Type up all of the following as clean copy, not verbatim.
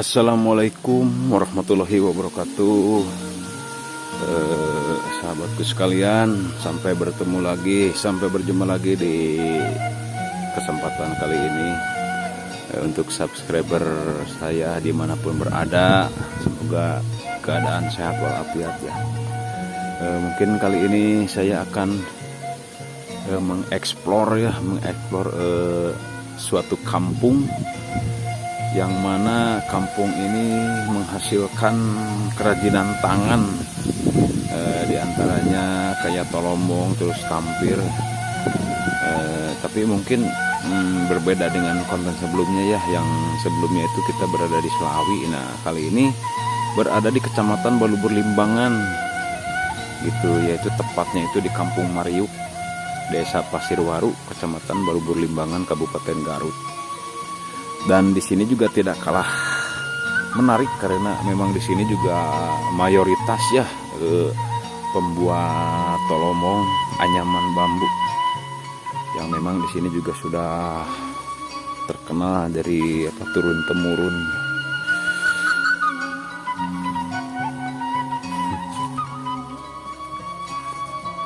Assalamualaikum warahmatullahi wabarakatuh. Sahabatku sekalian, sampai bertemu lagi, sampai berjumpa lagi di kesempatan kali ini. Untuk subscriber saya dimanapun berada, semoga keadaan sehat walafiat ya. Mungkin kali ini saya akan mengeksplor ya, mengeksplor suatu kampung yang mana kampung ini menghasilkan kerajinan tangan, diantaranya kayak tolombong, terus tampir, tapi mungkin berbeda dengan konten sebelumnya ya. Yang sebelumnya itu kita berada di Slawi, nah kali ini berada di Kecamatan Balubur Limbangan gitu, yaitu tepatnya itu di Kampung Mariuk, Desa Pasirwaru, Kecamatan Balubur Limbangan, Kabupaten Garut. Dan di sini juga tidak kalah menarik karena memang di sini juga mayoritas ya pembuat tolomong, anyaman bambu yang memang di sini juga sudah terkenal dari apa, turun temurun.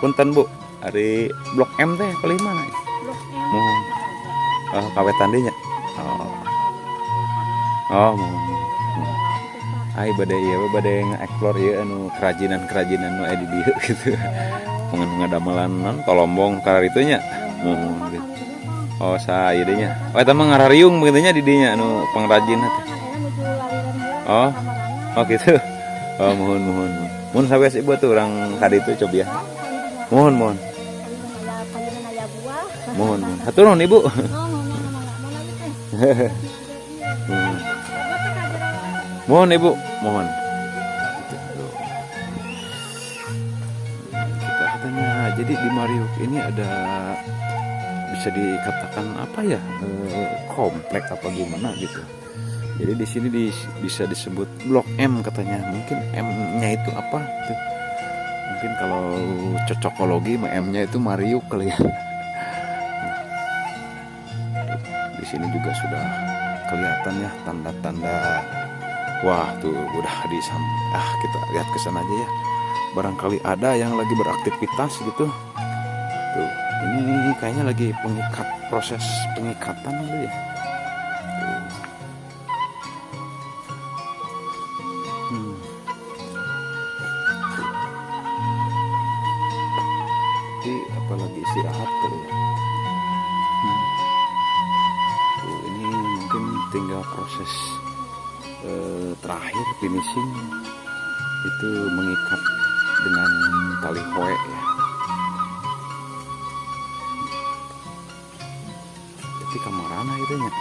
Punten Bu, ari Blok M teh paling mana? Blok M. Mohon. Oh, kawetan nya. Oh. Oh, mohon. Ai bade ieu, bade nge-explore ieu anu kerajinan-kerajinan nu aya di dieu gitu. Mun ngadamelan non tolombong kararitu nya. Mohon gitu. Oh, sa ieu nya. Oh, eta mah ngarariung begitu nya di dinya anu pengrajin teh. Oh. Oh gitu. Oh, mohon mohon. Mun sawios Ibu tuh urang ka ditu coba ya. Mohon mohon. Mohon mohon. Hatur nuhun Ibu. Mohon. Mohon Ibu, mohon. Gitu. Kita katanya jadi di Mariuk ini ada, bisa dikatakan apa ya, komplek apa gimana gitu. Jadi di sini bisa disebut Blok M katanya. Mungkin M-nya itu apa? Tuh. Mungkin kalau cocokologi M-nya itu Mariuk kali ya. Di sini juga sudah kelihatan ya tanda-tanda. Wah, tuh udah di ah kita lihat ke sana aja ya. Barangkali ada yang lagi beraktivitas gitu. Tuh, ini kayaknya lagi pengikat, proses pengikatan kali ya. Tuh. Tapi apalagi istirahat kali ya. Tuh, ini mungkin tinggal proses terakhir finishing itu mengikat dengan tali hoe ya. Tapi kamarana itu nya.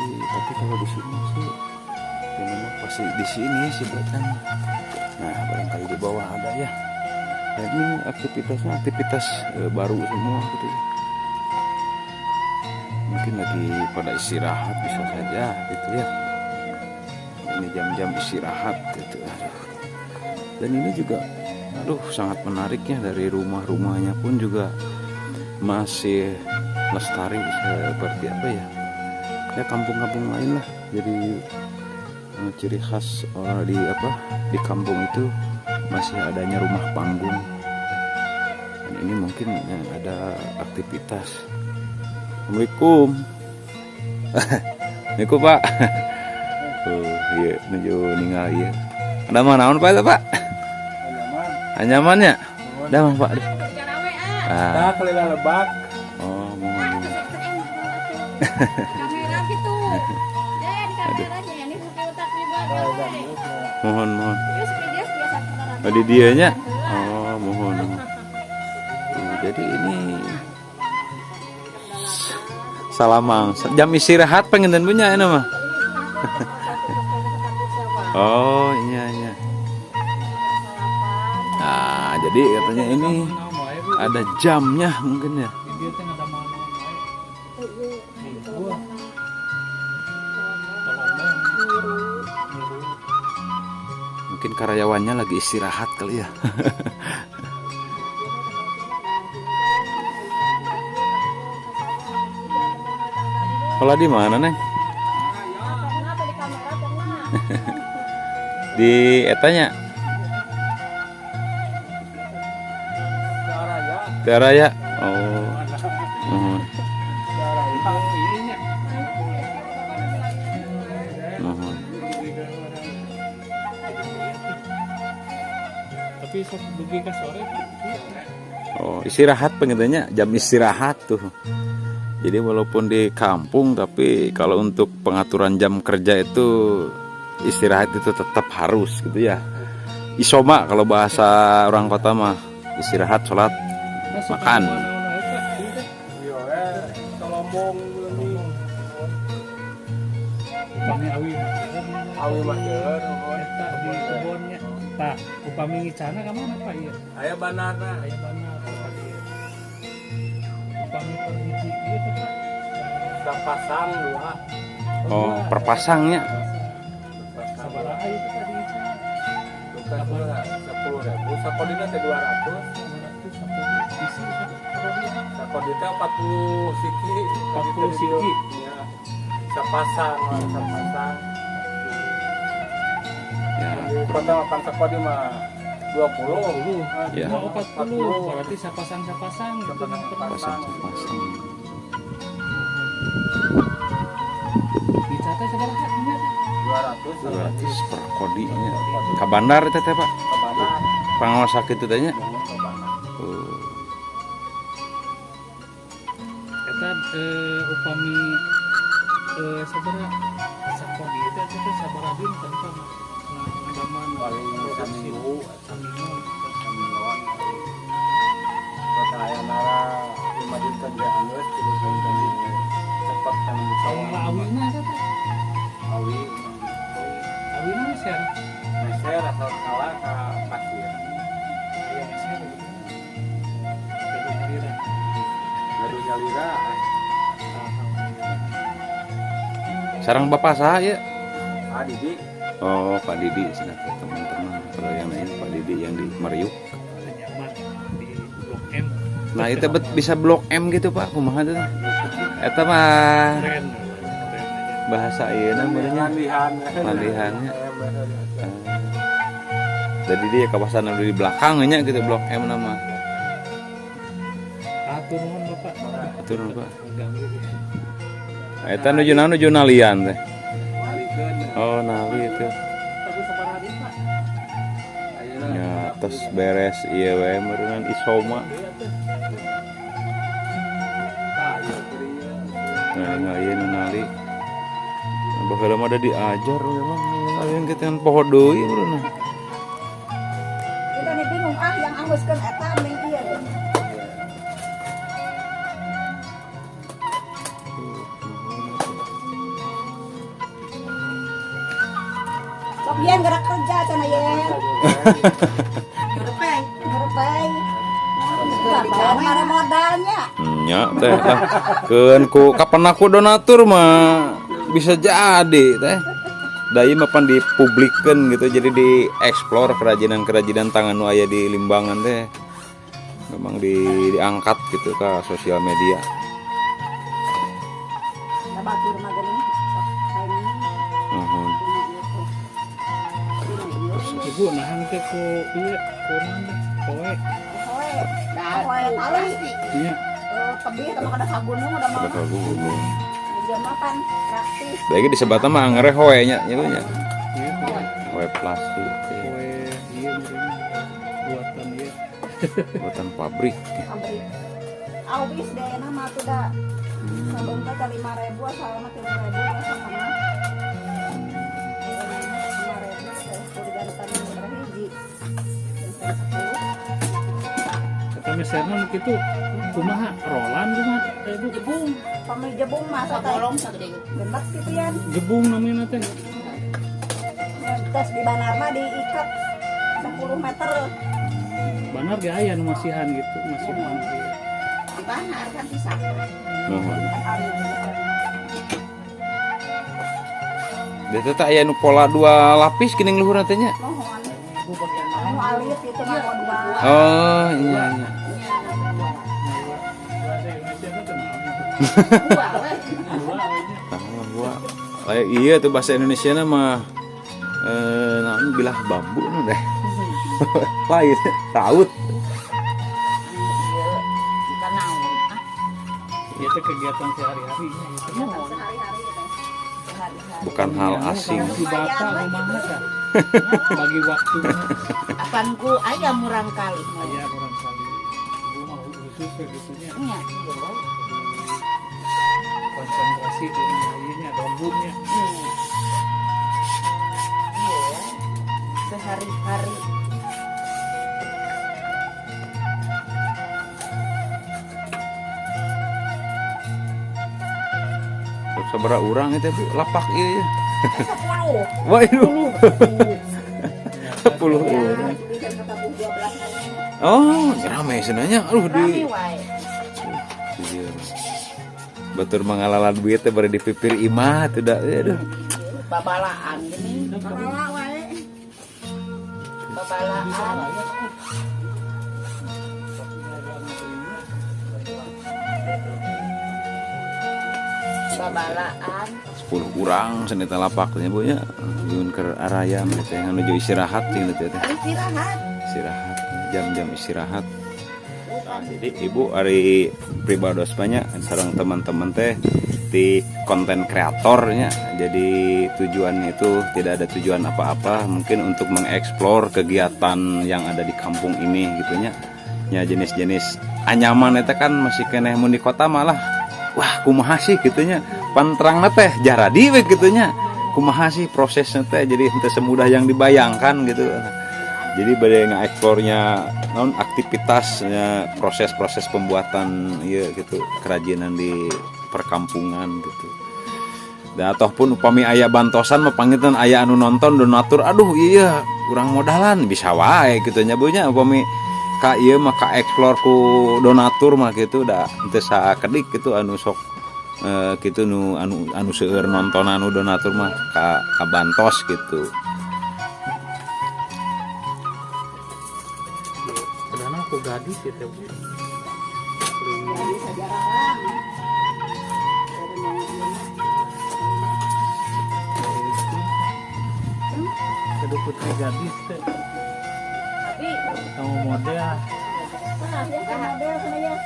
Tapi kalau di sini sih ya memang pasti di sini sih kan. Nah, barangkali di bawah ada ya. Nah, ini aktivitasnya aktivitas baru semua gitu ya. Mungkin lagi pada istirahat bisa saja gitu ya. Ini jam-jam istirahat gitu. Aduh. Dan ini juga aduh sangat menarik ya, dari rumah-rumahnya pun juga masih lestari seperti apa ya. Ya kampung-kampung lain lah. Jadi ciri khas orang di apa, di kampung itu masih adanya rumah panggung. Dan ini mungkin ya, ada aktivitas. Assalamualaikum. Assalamualaikum Pak. Oh iya, nuju ningal ieu. Ada mah naon Pak eta Pak? Anyaman. Anyamannya? Dah Pak. Aduh. Ah. Nah, kelila lebak. Oh, mohon. Kamera gitu. Ya, di kamera aja ini otak Mohon mohon. Terus video biasa. Oh, di dianya? Oh, mohon. Tuh, jadi ini salamang jam istirahat pengen punya ini mah. Oh, iya iya. Nah, jadi katanya ini ada jamnya mungkin ya. Mungkin karyawannya lagi istirahat kali ya. Sekolah di mana, Neng? Kenapa di kamera pernah? Di etanya. Tiaraya. Oh. Muhun. Muhun. Tapi sok dugi ka sore. Oh, istirahat pengennya jam istirahat tuh. Jadi walaupun di kampung tapi kalau untuk pengaturan jam kerja itu istirahat itu tetap harus gitu ya. Isoma kalau bahasa orang kota mah istirahat, sholat, makan. Iya, tolombong ini. Upami awi mah. Awi mah keur. Eta di kebonnya. Tah, upami ngicana ka mana, Pak, ieu? Aya banana. Aya banar Pak ieu. Upami per hiji ieu teh, Pak. Sapasang dua. Oh, perpasangnya. Sabaraha ieu teh tadi ngicana? Bukan 10.000, sakodina teh 200. 200 sakodi isi sakodi. Sakodi teh 40 siki. 40 siki. Iya. Sapasang, sapasang. Ya. Di kota makan sakodi mah 20. Ya. Oh, 40. Berarti sapasang-sapasang gitu. Sapasang. Pasang pasang. Dicatat sabaraha nya teh? 200. 200 per kodinya. Ka bandar teh teh, Pak. Ka bandar. Pangaos kitu teh nya. Ka bandar. Oh. Eta upami sabaraha sakodi teh eta teh sabaraha dinten, Pak? Ngadaman Paling produksi? saminggu. Saminggu. Samingguan. Kota aya nara 5 dinten ge anggeus, 3 dinten cepet kan Kalau sawah. Awina eta teh? Awi. Awina meser. Meser asal kalah ka pasir. Aya meser gitu. Gaduh nyalira. Gaduh nyalira. Alhamdulillah. Sareng Bapak saha ya? Ah, Didi. Oh, Pak Didi cenah teh, teman-teman. Kalau yang lain Pak Didi yang di Mariuk. Nyaman di Blok M. Nah, itu bisa Blok M gitu, Pak. Kumaha tuh? Eta mah Keren. Keren aja. Bahasa ieu namanya. Landihan. Landihannya. Eh, bahasa biasa. Jadi dia kawasan anu di belakang nya gitu Blok M nama. Atur nuhun, Bapak. Atur nuhun, Pak. Ganggu. Eta nuju naon, nuju nalian teh? Nalikeun. Oh, nali itu. Tapi sabaraha deui, Pak? Ayeuna. Ya, tos beres ieu we meureunnan isoma. Tah, ieu keur ieu. Nah, nggak ieu nu nali. Nah, baheula mah ada diajar memang ngalieun kitu kan poho deui meureunna. Kita nih bingung ah yang anguskeun eta ming ieu deh. Sok yen gerak kerja cenah yen. Ngerepai, ngerepai. Mana modalnya? Nya teh ah, keun ku kapan aku donatur mah bisa jadi teh. Da ieu mah pan dipublikkeun gitu, jadi dieksplor kerajinan-kerajinan tangan nu aya di Limbangan teh. Memang diangkat gitu ke sosial media. Da batur mah geuning. Sok aing. Nuhun. Ibu nahan teh ku ieu ku naon teh? Poe. Poe, poe tali. Iya. Eh, tebih teh mah kada ka gunung udah mah. Kada ka gunung. Dia mah pan praktis. Lagi disebatna mah angere hoe nya nya nya. Iya, poe. Hoe plastik teh. Poe ieu meureun buatan ieu. Buatan pabrik. Pabrik. Awis deh nama tuh da. Sabengka teh 5.000 asalna 3.000 setengah. 5.000 teh kudu jantan sabaraha hiji. Jantan 10. Eta meserna nu kitu kumaha, rolan kumaha teh, Bu? Jebung. Pami jebung mah teh. Sabolong sagede. Genep gitu ya. Jebung namanya teh. Tes di banar mah diikat 10 meter. Banar ge aya nu masihan gitu, masihan. Di banar kan bisa. Nuhun. Dia teh aya nu pola dua lapis geuning luhurna teh nya. Mohon. Bu bagian Anu alit itu mah mau dua. Oh, iya iya. Bahasa Indonesia mah teu naon. Dua we. Dua we nya. Kayak iya tuh bahasa Indonesia mah naon bilah bambu nu deh. Lain raut. Ieu bukan naon ah. Ieu teh kegiatan sehari-hari. Sehari-hari teh. Sehari-hari. Bukan hal asing. Si bapak rumahnya kan. Bagi waktunya Apan ku aya murang kali. aya kurang kali. Ibu mah khusus kayak gitunya. Nya ieu. Konsentrasi di ieu bambunya. Iya. Sehari-hari. Sabaraha urang itu Bu lapak ieu ya. 10. Wah, itu 10 Ya, orang. bikin ketabuh 12 kali. Oh, rame cenah. Aduh Rame di wae. Iya. Batur mangalalan duit teh bari dipipir imah teu da aduh. Babalaan gini. Bawa wae. Babalaan. Babalaan. 10 urang cenah teh lapak nya Bu nya. Yun keur araya mah teh menuju istirahat cenah teh. Istirahat. Istirahat, jam-jam istirahat. Nah, jadi ibu ari pribados banyak sareng teman-teman teh di konten kreatornya. Jadi tujuannya itu tidak ada tujuan apa-apa, mungkin untuk mengeksplor kegiatan yang ada di kampung ini gitu nya. Ya jenis-jenis anyaman itu kan masih keneh mun di kota malah wah kumaha sih gitu nya. Panterangna teh jaradi we gitu nya. Kumaha sih prosesnya teh, jadi henteu semudah yang dibayangkan gitu. Jadi bade ngaeksplornya naon aktivitasnya, proses-proses pembuatan ieu gitu, kerajinan di perkampungan gitu. Dan ataupun upami aya bantosan mah panginten aya anu nonton donatur, aduh iya kurang modalan bisa wae gitu nya Bu nya, upami ka ieu mah ka explore ku donatur mah gitu da teu sakedik gitu anu sok gitu nu anu anu seueur nonton anu donatur mah ka bantos gitu. Karena aku gadis ya teh. Jadi sajarah. Dari mau ieu mah. Aduh putri gadis teh. Tapi Sama model. Nah, ya kan model sama ya.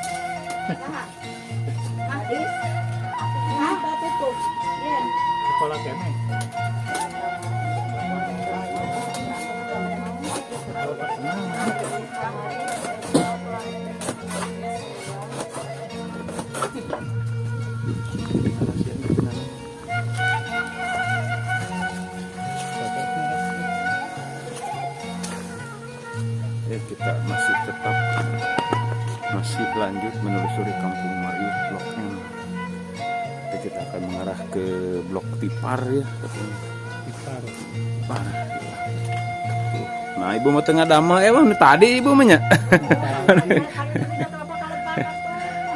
gadis. Nah, tutup. Ya. Sekolah kene. Bapak senang. Ya, kita masih tetap masih lanjut menelusuri Kampung Mariut Blok M. Nanti kita akan mengarah ke Blok Tipar ya katanya. Tipar. Tipar. Tuh. Nah, ibu mau tengah damel emang tadi ibu mah nya.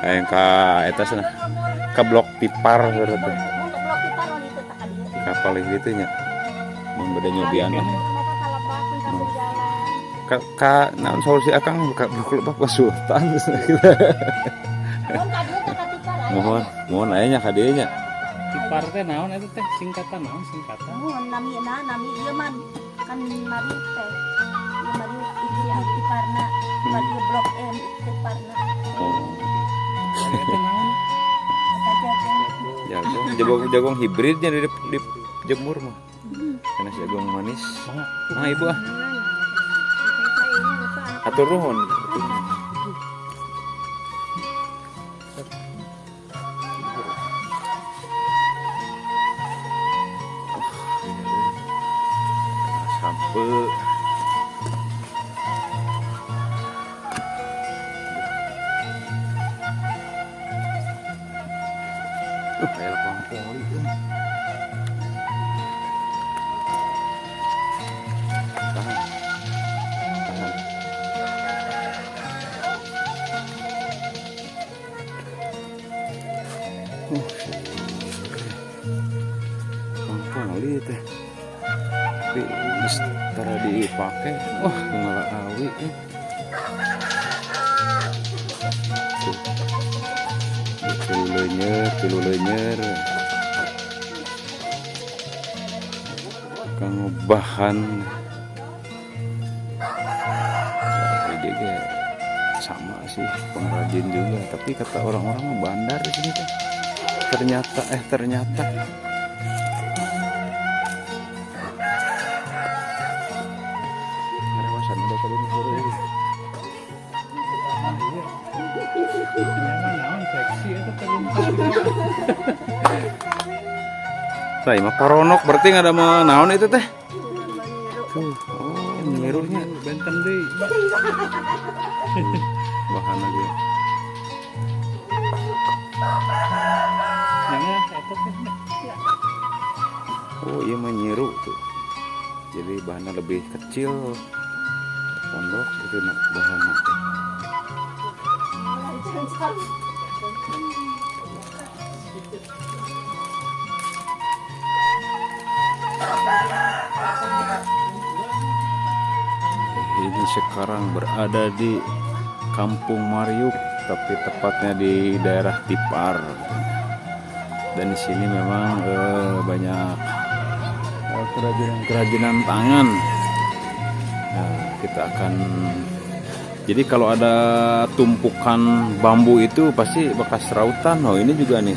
Ayo ka eta sana. Ka Blok Tipar berarti. Kapal gitu nya. Mun bade nyobian lah. Ka naon solusi akang ka Blok Lebak Pak Sultan. Mohon, mohon aya nya ka dieu nya. Tipar teh naon eta teh singkatan naon singkatan? Oh, nami na nami ieu man kan mari teh. Ieu mari ieu tiparna, mari Blok M tiparna. Oh. Eta naon? Eta jagung. Jagung, jagung, jagung hibridnya di jemur mah. Karena jagung manis. Mangga. Mah ibu ah. Atur nuhun. Sampai kayak lapang poli euy. Tahan. Tahan. Lapang poli teh. Tapi geus tara dipake. Wah, ngala awi euy. Tuh. Tilu leunyer, tilu leunyer. Kanggo bahan. Ya, dia ge sama sih, pengrajin juga, tapi kata orang-orang mah bandar di sini teh. Ternyata Ngarewasan udah tadi nih, hore. Nyaman naon seksi eta teh. Saya mah paronok berarti nggak ada mah naon itu teh. Tuh, oh, nyiruhnya Benten deui. Bahan lagi. Nyaman eta teh. Oh iya mah nyiru tuh. Jadi bahannya lebih kecil. Pondok itu nak bahannya teh. Ini sekarang berada di Kampung Mariuk, tapi tepatnya di daerah Tipar. Dan di sini memang banyak kerajinan-kerajinan tangan. Nah, kita akan jadi kalau ada tumpukan bambu itu pasti bekas rautan. Oh, ini juga nih.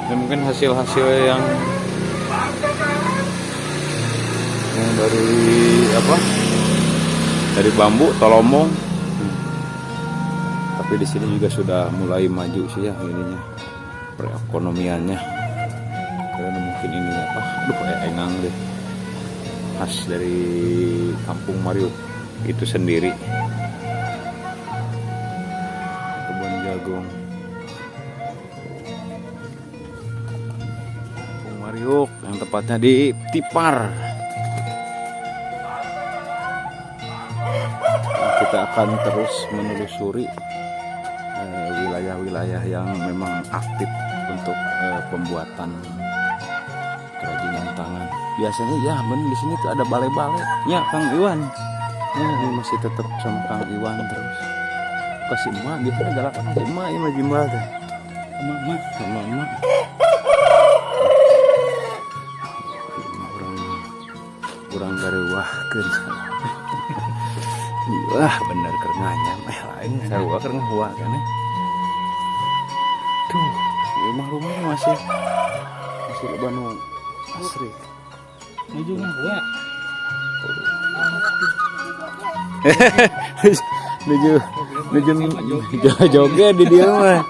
Ini mungkin hasil-hasil yang dari apa? Dari bambu tolomong. Tapi di sini juga sudah mulai maju sih ya ininya, perekonomiannya. Karena mungkin ini apa? Aduh, kayak engang deh. Khas dari Kampung Mariuk itu sendiri. Kebun jagung. Kampung Mariuk yang tepatnya di Tipar. Kita akan terus menelusuri wilayah-wilayah yang memang aktif untuk pembuatan kerajinan tangan. Biasanya ya, ben di sini tuh ada balai-balai. Ya, Kang Iwan. Ya, ini masih tetap sama Kang Iwan terus. Kasih emak biasanya galak kan si emak ini mah jimbal teh. Sama emak. Sama emak. Emak urang urang gareuwahkeun. Wah, bener keur nganyam. Lain sarua keur ngahua kan ya. Tuh, rumah-rumahnya masih masih loba nu asri. Nuju ngahua. Nuju nuju joget di dieu mah.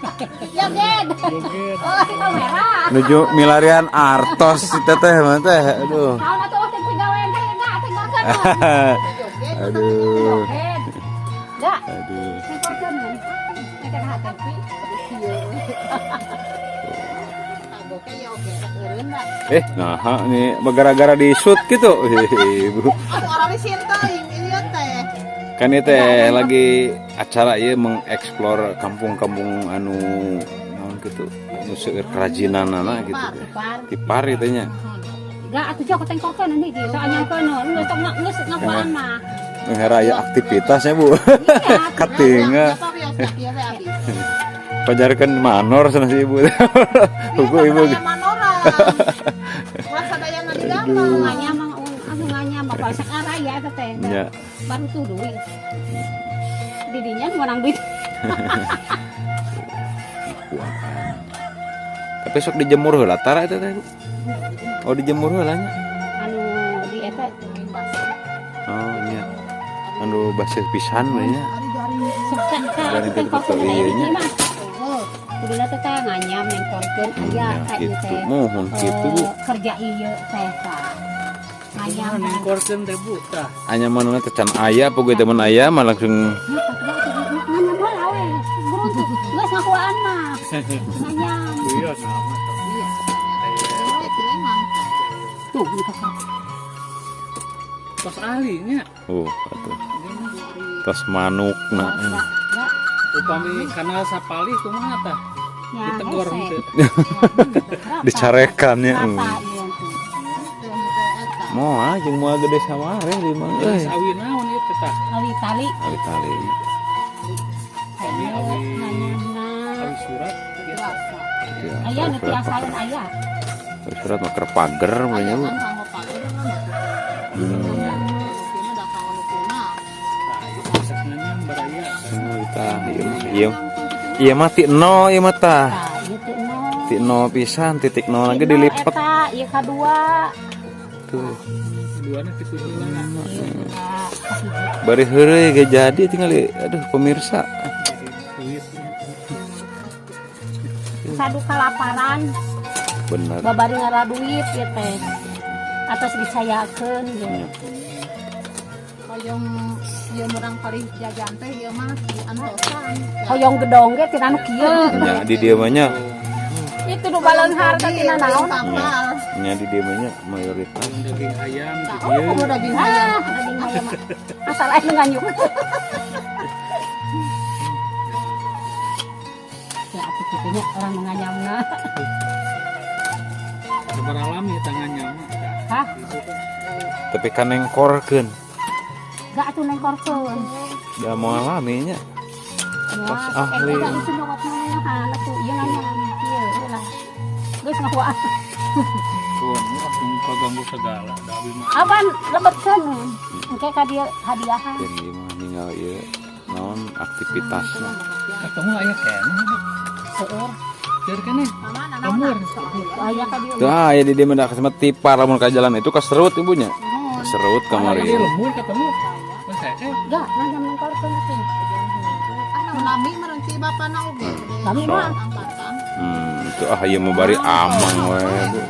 Joget. Joget. Oh, kamera. Nuju milarian artos si teteh mah teh. Aduh. Naon atuh teh pagawean teh enggak tengkorkeun. Aduh. Joget. Enggak, Aduh. tengkorkeun. Teh hati. Nah nih gara-gara di shoot gitu. Ibu. Orang di teh ieu teh. Kan itu teh lagi acara ieu mengeksplor kampung-kampung anu naon gitu, anu seueur kerajinanana gitu teh. Tipar gitu nya. Enggak atuh jauh tengkorkeun ini di soalnya kono. Geus tong geus ngakuan mah. Ngeraya aktivitasnya, Bu. Iya. Katinga. Pajarkeun manor sana si ibu. Buku ibu. Manora. Masa dayana di damel. Nganyam anu nganyam apa sekarang ya eta teh. Nya. Baru tuh duit. Didinya menang duit. Kuaan. Tapi sok dijemur heula tara eta teh, Bu. Oh, dijemur heula nya. Anu di eta Oh, nya. Anu baseuh pisan we nya. sok teh Dan itu tengkorkeun betul, iya nya. mah. Kuduna teh tah nganyam nengkorkeun aya Ya, ka ieu gitu. teh. Mohon gitu, Bu. Eh, kerja ieu teh tah. Nganyam. Nengkorkeun teh Bu tah. Anyamanna teh can aya pokoe temen aya mah langsung Nganyam heula we. Beruntung geus ngakuaan mah. Nganyam. Iya sama tah. Tuh gitu kan. Tos ahli nya. Oh, atuh. Tos manukna. Enggak. Upami kanal sapalih kumaha tah? Ya, Ditegor hese. henteu. Dicarekan nya. Rata ieu teh. Moal jeung moal gede samare di mah euy. Geus awi naon ieu teh tah? Awi tali. Awi tali. Awi awi Nganyamna. awi surat biasa. Ya, Aya nu surat tiasaeun aya. mah- Surat mah keur pager mah nya, Bu. Ieu mah da kanggo nu kumaha. Nah, ieu bisa nganyam baraya. Oh, tah, ieu mah ieu. Ieu mah ti nol ieu mah tah. Tah, ieu teh nol. Ti nol pisan, titik nol lagi Ti nol dilipet eta, ieu kadua. Tuh. Duana kitu heula. Ieu kahiji. Bari heureuy ge jadi tinggal, aduh, pemirsa. Jadi duit. Sadu kalaparan. Bener. Babari ngaraduit ieu teh. Atos dicayakeun ge. Iya. Hoyong ieu murang kali jajan teh ieu mah diantosan. Hoyong gedong ge tina nu kieu. Nya di dieu mah nya. Itu nu baleunghar teh tina naon? Kapal. Nya di dieu mah nya mayoritas. Daging ayam Tah, di oh, dieu. kumaha daging ayam. Ah, daging ayam. Asal aya nu nganyuk. Ya atuh kitu nya orang nu nganyamna. Sabaraha lami tangannya mah. Hah? Gitu kan. Tapi kan nengkorkeun. Gak atuh nengkorkeun. Da moal lami nya. Pas Ya, ahli. eh, itu nyokot nganyam atuh ieu nganyam. Ieu lah. Geus ngahuaan. Tuh, langsung kaganggu segala. Da abi mah. Apan lebetkeun. Engke ka dieu hadiahan. Dan ieu mah ninggal ieu naon aktivitasna. Ketemu aya keneh. Bu. Seueur. Jadi keneh. Mama Lembur. Aya ka dieu. Tuh aya di dieu mah da kasemet tipar lamun ka jalan itu kaserut ibunya. Kaserut kamari. Di lembur ketemu. Wes saya Gak, nganyam nengkorkeun atuh. Ah, lami meureun si bapana oge. Lami mah. Angkatan. Itu ah ieu mah bari amang we, Bu.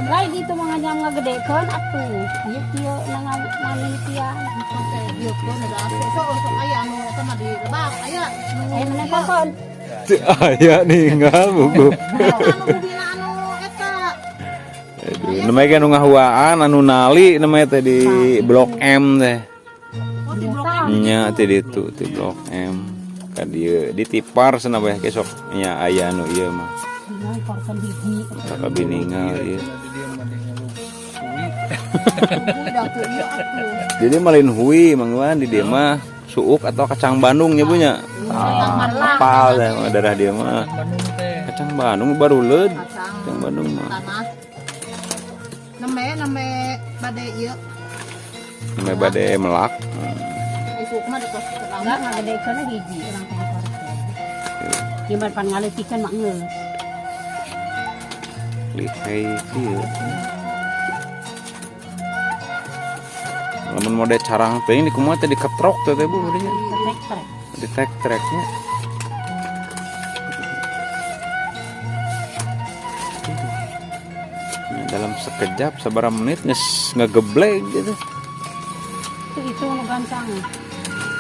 Lain itu mah nganyam ngagedekeun atuh. Ieu kieu na ngamimitian. Oke, ieu keun da sok sok aya anu eta mah di lebak aya nu Aya nu nengkorkeun. Teu aya ninggal buku. Anu bubina anu eta. Aduh, namanya kan nu ngahuaan anu nali namanya teh di Blok M teh. Oh, di Blok M. Nya teh ditu di Blok M. Ka dieu ditipar cenah bae sok nya aya anu ieu mah. Nengkorkeun hiji. Tak kabiningal ieu. Di dieu mah di ngeluh. Hui. Udah tuh ieu atuh. Jadi malin hui Mang Iwan di dieu mah suuk atau kacang Bandung nya punya. Ah, apal teh mah darah dia mah. Bandung teh. Kacang Bandung baru leud. Kacang Kacang Bandung mah. tanah. Nembe nembe bade ieu. Nembe bade melak. Isuk mah di kos Enggak ngagedekeun hiji urang teh nengkorkeun. Ieu mah pan ngaleutikeun mah geus. Lihai kieu. Lamun mode carang teuing di kumaha teh diketrok teh teh Bu dinya. Trek-trek. Di tek-treknya. Ya, dalam sekejap sabaraha menit geus ngegeblek gitu. Itu nu gancang.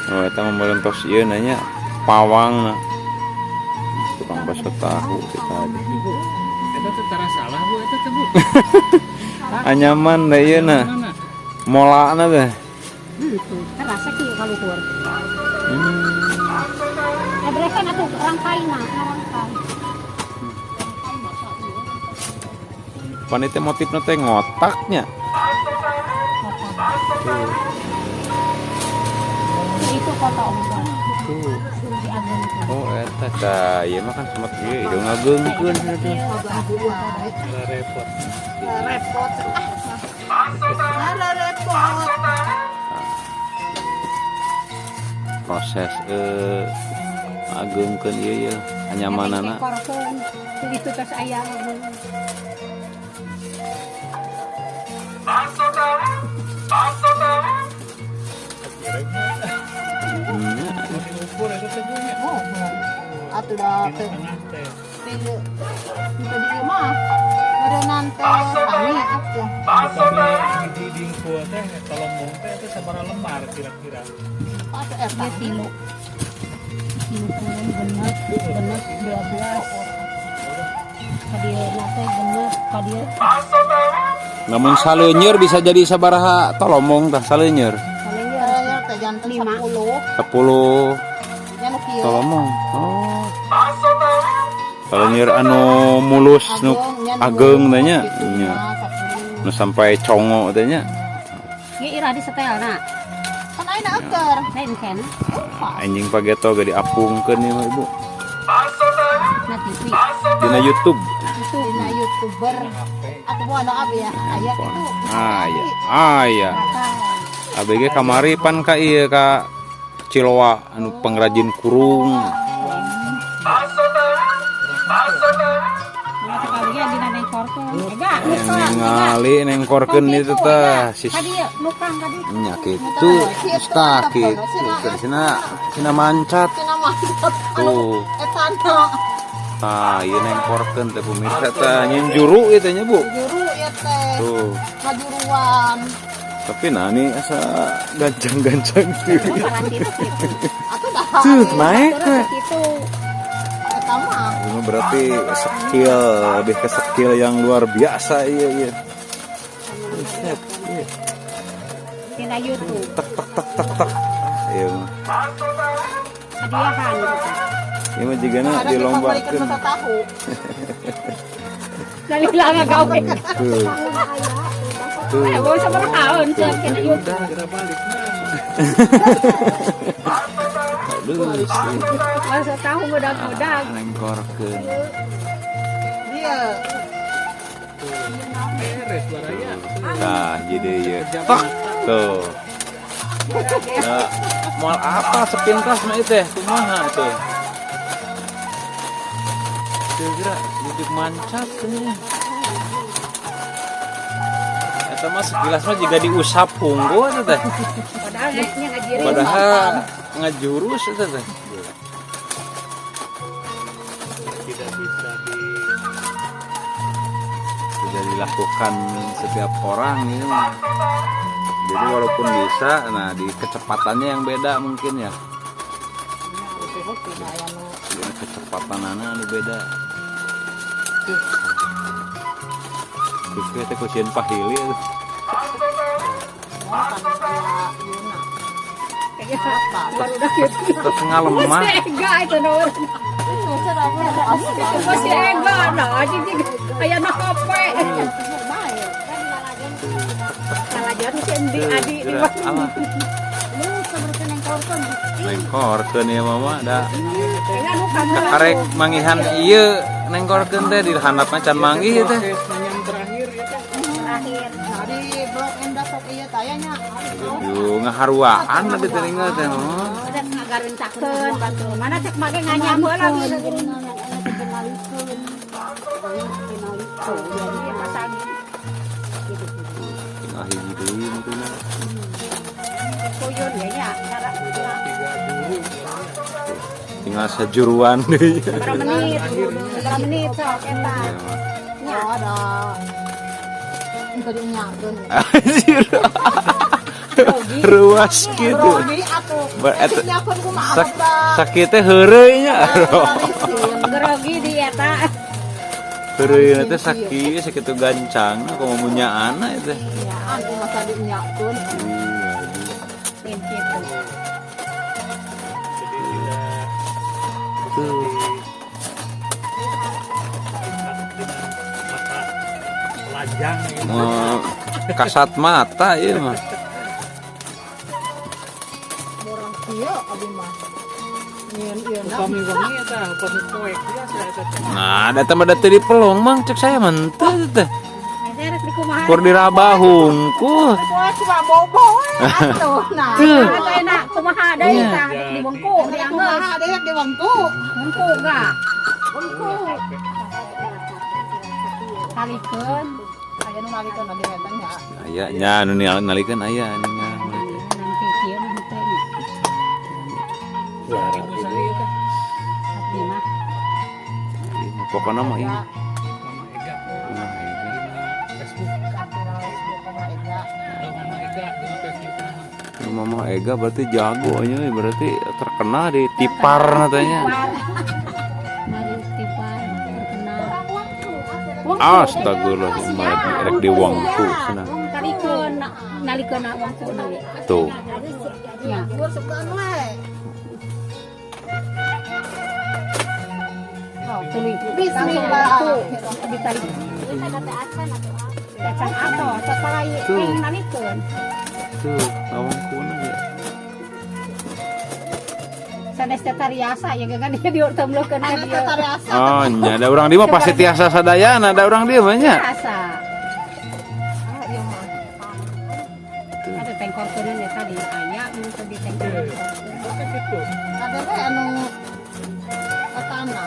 Oh, eta mah meureun tos ieu nanya pawangna. Tukang bakso tahu teh tadi. Ibu, eta teh tara salah Bu eta teh Bu. Anyaman da ieu na. Mana? Molana teh. Itu terasa kieu kaluhur. Ya beresan atuh rangkaina, rangkai. Pan teh motifna teh ngotaknya. Kotak. Tuh. Itu kota ombak. Tuh. Diagengkeun. Oh, eta tah ieu mah kan semet ieu hidung ngageungkeun cenah teh. Tara repot. Repot. Ah, repot. Proses ngageungkeun ieu ye anyamanana. Nengkorkeun. Itu tos aya. Ukur eta teh Bu nya. Oh, atuh da Dina teh tengah teh. teh teh di ieu mah. Meureunnan teh tani atuh. Upami hiji dingkul teh tolombong teh eta sabaraha lembar kira-kira? Atuh eta. Ieu tilu. Tilu puluh genep, genep 12. Ka dieu teh genep, ka dieu Namun saleuneur bisa jadi sabaraha tolombong tah saleuneur? saleuneur. Saya teh janten Lima. 10. 10 Nya nu kieu. tolombong. Oh. Saleuneur anu mulus nu Ageng, nya nu ageng teh nya. kitu Nya. mah, 10. Nu sampai congo teh nya. Ieu ira disetelna. Kan ayeuna euker. Lain keneh. Anjing pageto ge diapungkeun ieu mah Ibu. Na TV. Dina YouTube. TV. YouTube. Dina YouTuber. Atau mau anu ya, aya gitu. Aya, aya. ABG kamari pan ka ieu ka Ciloa anu pengrajin kurung. Ningali nengkorkeun itu teh sis nya kitu tah kitu cenah cenah mancat tuh. Tah ieu nengkorkeun teh pemirsa teh nyin juru ieu teh nya, Bu. Juru ieu teh. Tuh. Ngajuruan. Tapi nah ini asa gancang-gancang tuh. Atuh dah. Tuh naik teh. Gitu. Eta mah. Ini berarti skill, lebih ke skill yang luar biasa, iya iya. Buset, iya. Dina YouTube. Tek tek tek tek tek. Iya mah. Hadiahan gitu. Iya mah jigana Ada dilombakeun. masa tahu. Dari lama gawe. Tuh. Tuh. Eh, bawa sabaraha tahun sih dina YouTube. Geura balik. Aduh, sih. Masa tahu mudah-mudah. Nengkorkeun. Dia. Beres baraya. Nah, jadi ya. Tok. Tuh. Nah, moal apa sepintas mah itu teh? Kumaha tuh? Kira-kira jujuk mancat nya. Eta mah sekilas mah juga diusap unggul eta teh. Padahal nya ngajirin. Padahal ngajurus eta teh. Tidak bisa di Tidak dilakukan setiap orang ini mah. Jadi walaupun bisa, nah di kecepatannya yang beda mungkin ya. Jadi kecepatan anu beda. Itu teh kusieun pahili atuh. Baru udah gitu. Terus ngalemah. Masih ega itu nomor. Masih ega nah jadi aya na HP. Lalajan si endi adi di Alah, nengkorkeun ya mama da. Karek mangihan ieu nengkorkeun teh di handapna can manggih teh. Proses menyan terakhir ya kan. Terakhir. Di Blok M da sok ieu taya nya. Yo ngaharuaan tadi teh ninggal teh. Oh. Udah ngagaruntakeun batu. Mana cek make nganyam heula gitu. Tinggal hiji deui mungkin. Kuyun ya nya, cara Tiga juru. Tinggal sajuruan deui. berapa menit? Berapa menit sok eta. Ya ada. Enteu dinyakeun. Anjir. Ruas gitu. Grogi atuh. Dinyakeun kumaha da. Sakit teh heureuy nya. Grogi di eta. Heureuy teh sakit sakitu gancang komo punya anak teh. Ya, aku masa dinyakeun. Gitu. Jadi tidak Tuh. dilihat dengan mata telanjang gitu. Mau kasat mata ieu mah. Murah kieu abi mah. Nyieun ieu Upami wengi eta, upami poek biasa eta teh. Nah, da mah da teu dipelong mang cek saya mah henteu teh. Saya rek dikumaha. Kur diraba hungkul. Poe cuma bobo we atuh. Nah. Tuh. Atuh enak kumaha deui Iya. tah di bengku diangeus. Kumaha deui di wengku. Bengku ga. Wengku. Kalikeun. Aya nu nalikeun abi eta nya. Aya nya anu nalikeun aya anu nya. Nanti kieu mah teh. Ibu saya teh, Abdi mah. Pokoknya mah ini. Mama Ega Nah, ini. dina Facebook. Mama Ega. Oh, Mama Ega dina Facebook mah. Mama Ega berarti jago nya, berarti terkenal di Tipar katanya. Mari Tipar terkenal. Astagfirullahaladzim, rek di wangku cenah. Kalikeun nalikeun wangku deui. Tuh. Ya. Luar sebelah we. Oh, tuluy. Bismillah. Tuh, ditarik. Acan ato, sasalai Tuh. pengen nalikeun. Tuh, ngawangkuna ya. Sanes teh tariasa ya kan dia diutemlokeun ka Anu dieu. tariasa. Oh, nya ada urang dieu mah pasti tiasa sadayana, ada urang dieu mah nya. Tiasa. Ah, ieu mah. Ada tengkorkeun eta di aya mun teu ditengkorkeun. Kan gitu. Ada teh anu etana.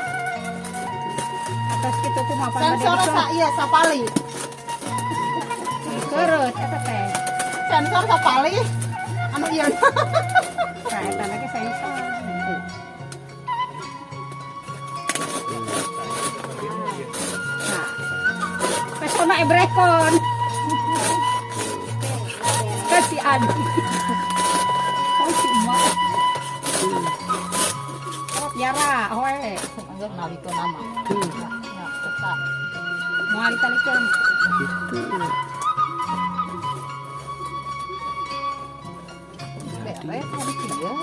Atas kitu kumaha pan Sensor sa ieu sapali. Keureuh eta teh. Sensor sapali. Anu ieu. Tah eta ge sensor. Nah. Pesona ebrekon. Kasih Adi. Oh si emak. Oh, piara, hoe. Anggap nalikeun nama. Ya, eta. Moal ditalikeun. Gitu. Beres tadi kieu.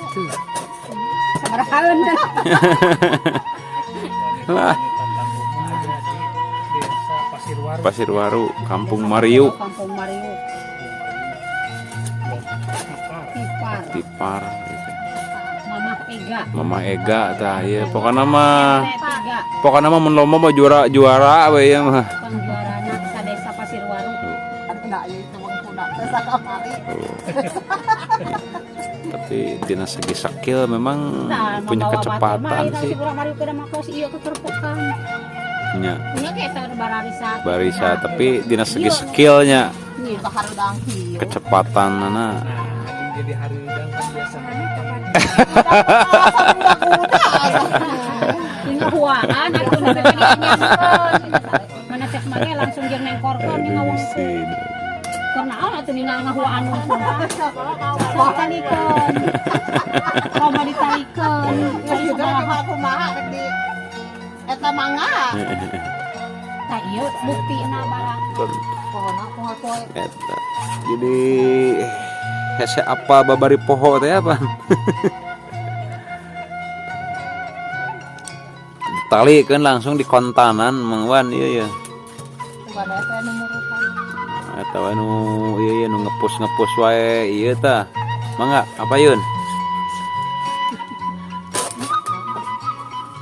Sabarahaeun. Lah. Wanita tangguh ada di Desa Pasirwaru. Pasirwaru, Kampung Mariuk, Kampung Mariuk, Tipar. Tipar, Tipar gitu. Mamah Ega. Mama Ega tah ieu pokona mah RT 3, pokona mah mun lomba mah juara juara we ieu mah. pangjuarana sadesa Pasirwaru. Anu ieu itu wengkuna teh sakamari. Tapi tina segi skill memang Nah, punya membawa batur mah, kecepatan ayeuna sih. si urang Mariuk mah kos ieu kekerpukan. Nya, Nya ge eta bararisa. barisa tapi dina segi Iya. skillnya Nya. Baharudang kieu. kecepatan nana. Nah, jadi hari udang kan biasa. Ini huaan atuh nu teh dinyamkeun. Mana cek mah ge langsung jeung nengkorkeun ni ngawungkul. Keur naon atuh ningal ngahuaan wungkul. Sok talikeun. Loba ditalikeun. Geus kumaha kumaha rek di eta mangga. Tah ieu buktina barang. Pohona poho poe. Eta. Jadi hese apa babari poho teh apa? Tali kan langsung di kontanan Mang Wan ieu ya. Coba teh anu murukan. Atau anu ieu ieu nu ngepus-ngepus wae ieu tah. Mangga apa yun?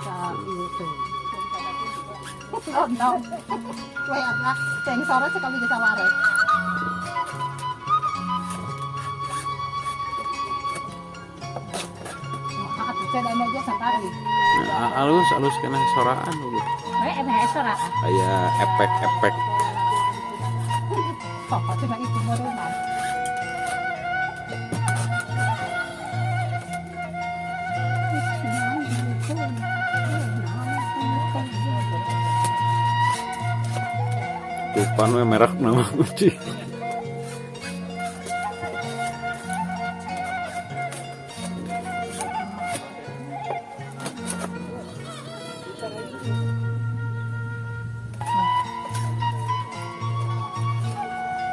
Sa ieu teh. Lontong. We atuh sensor sekali geus saware. Atuh teh da mojo sakali. Nah, alus alus kena soraan gitu. We emeh sora. Aya efek-efek. Pokok cuma itu murunan. Tupan we merek nama kunci.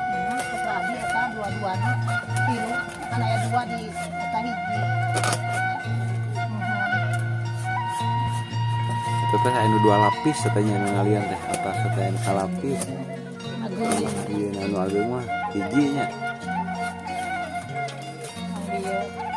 Memang putra abdi eta dua-duana tilu kan aya dua di eta hiji. Itu teh anu dua lapis katanya anu ngalian teh atas teh anu salapis. Ageung. Iya anu ageung mah hiji nya. Dieu.